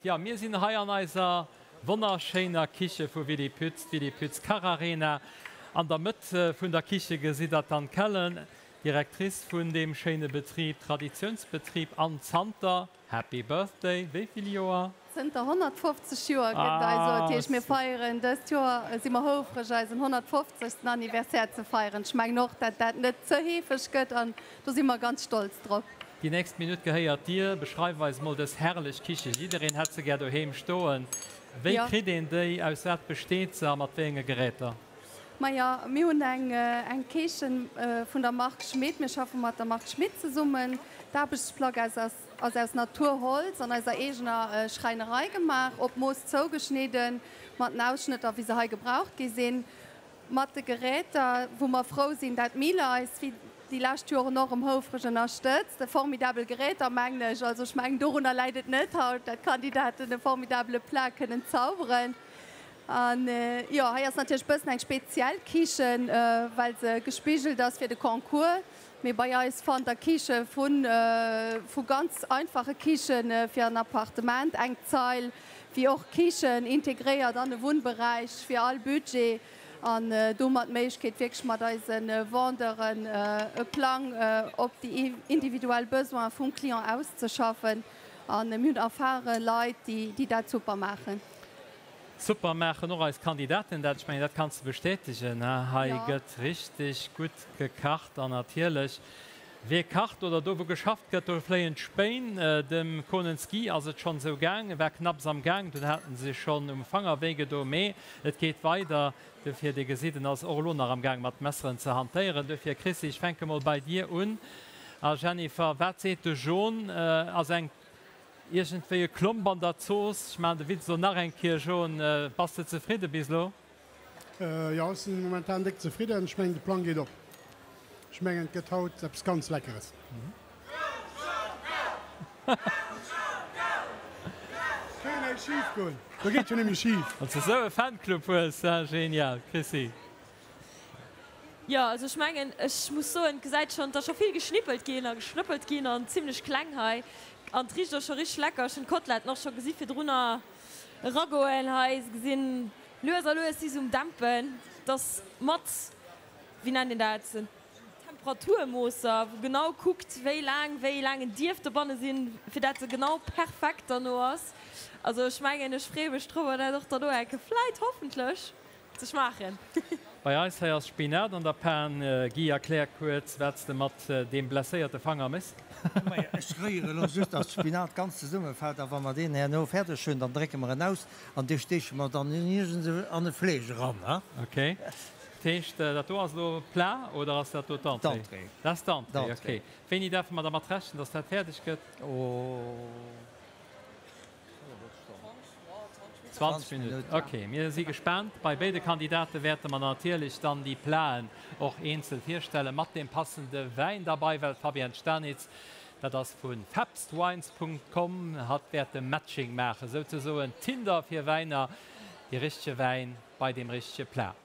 Jo, mir sinn hei an eiser wonnerschéiner Kiche vu Willy Pütz, d'Willy Pütz Kacharena. An der Mëtt vun der Kiche gesitt der d'Anne Kellen, Directrice vun deem schéine Betrib, Traditiounsbetrib an zanter, Happy Birthday, wéi vill Joer? Zënter 150 Joer gëtt et eis elo. Dat heescht, mir feieren dëst Joer, si mer houfreg eisen 150. Anniversaire ze feieren. Ech mengen och, dat dat net ze heefeg gëtt an do si mer ganz stolz drop. Déi nächst Minutt gehéiert dir. Beschreif eis mol dës herrlech Kiche. Jiddereen hätt se gär doheem stoen. Wéi kritt een déi? Aus wat besteet se a mat wéi enge Geräter? Maja, mir hunn eng Kiche vun der Mark Schmit. Mir schaffe mat der Mark Schmit zesummen. D'Aarbechtsplack ass aus Naturholz an eiser eegener Schräinerei gemaach, op Mooss zougeschnidden, mat den Ausschnëtter wéi se hei gebraucht gi sinn. Mat de Geräter, wou mer frou sinn, dat Miele eis wéi déi lescht Joren och erëm houfreg ënnerstëtzt. E formidabel Geräter, mengen ech. Also ech mengen, dorunner läit et net haut, dat d'Kandidaten e formidabele Plat kënnen zauberen. An jo, hei ass natierlech e bëssen eng speziell Kichen, well se gespigelt ass fir de Concours. Mee bei eis fannt der Kiche vu vu ganz einfache Kiche fir en Appartement, eng Zeil, wéi och Kichen integréiert an e Wunnberäich fir all Budget an domat d'Méiglechkeet wierklech mat eise Vendeuren e Plang op déi individuell Besoine vum Client auszeschaffen. A mir hunn erfare Leit, déi dat super maachen. Super maachen och eis Kandidaten dat. Ech mengen, dat kanns de bestätegen. Hei gëtt richteg gutt gekacht an natierlech Wie kacht oder do wou geschafft gëtt, do fléien d'Spéin. Dem Konens Guy ass et schonn esou gaang, e war knapps am Gaang, dunn haten se schonn um Fanger wéi gedo. Mee et geet weider, dofir, Dir gesitt, en ass och elo nach am Gaang mat Messeren ze hantéieren. Dofir Chrissy, ech fänke mol bei dir un. A Jennifer, wat seet de Jon? Ass eng iergendwéi e Klomp an der Zooss? Ech maachen de Witz elo nach eng Kéier, Jon, bass de zefridde bis elo? Jo, ech sinn momentan déck zefridden. Ech mengen de Plang geet op. Ech mengen et gëtt haut eppes ganz Leckeres. Kéint näischt schif goen. Do geet jo nëmme schif. Wann s de sou e Fanclub hues, genial Chrissy. Jo, also ech mengen, ech muss soen, et gesäit schonn, et ass scho vill geschnippelt ginn a geschnëppelt ginn an zimlech kleng hei an et richt och scho richteg lecker. Ech hunn d'Koteletten och scho gesi virdrunner eragoen hei, se gesinn Lues a lues si se um Dämpen, dass mat, wéi nennt een dat, Temperaturmoosser, wou genau kuckt, wéi laang wéi laang en dierf dobanne sinn, fir dat se genau perfekt derno ass. Also ech mengen, ech freeë mech drop, dat och derno enke vläit hoffentlech ze schmaachen. Bei eis hei ass Spinat an der Pan. Guy, erklär kuerz, wat s de mat deem blesséierte Fanger méchs. Maja, ech réiere lo just, dass d'Spinat ganz zesummefält a wa mer deen herno fäerdeg hunn, dann drécke mer en aus An dee steeche mer dann iergends an e Fleesch eran, ha? Ok. Dat heescht, dat do ass elo Plat oder ass dat do d'Entrée? D'Entrée. Dat ass d'Entrée, ok. Wéini däerfe mer dermat rechnen, dass dat fäerdeg gëtt? Oh. 20 Minutten, ok. Mir si gespaant. Bei béide Kandidate wäerte mer natierlech dann déi Platen och eenzel virstellen, mat deem passende Wäin derbei, well d'Fabienne Stanitz Dat ass vu fabstwines.com. Hatt wäert de Matching maachen, souzesoen Tinder fir Wäiner, dee richtege Wäin bei deem richtege Plat.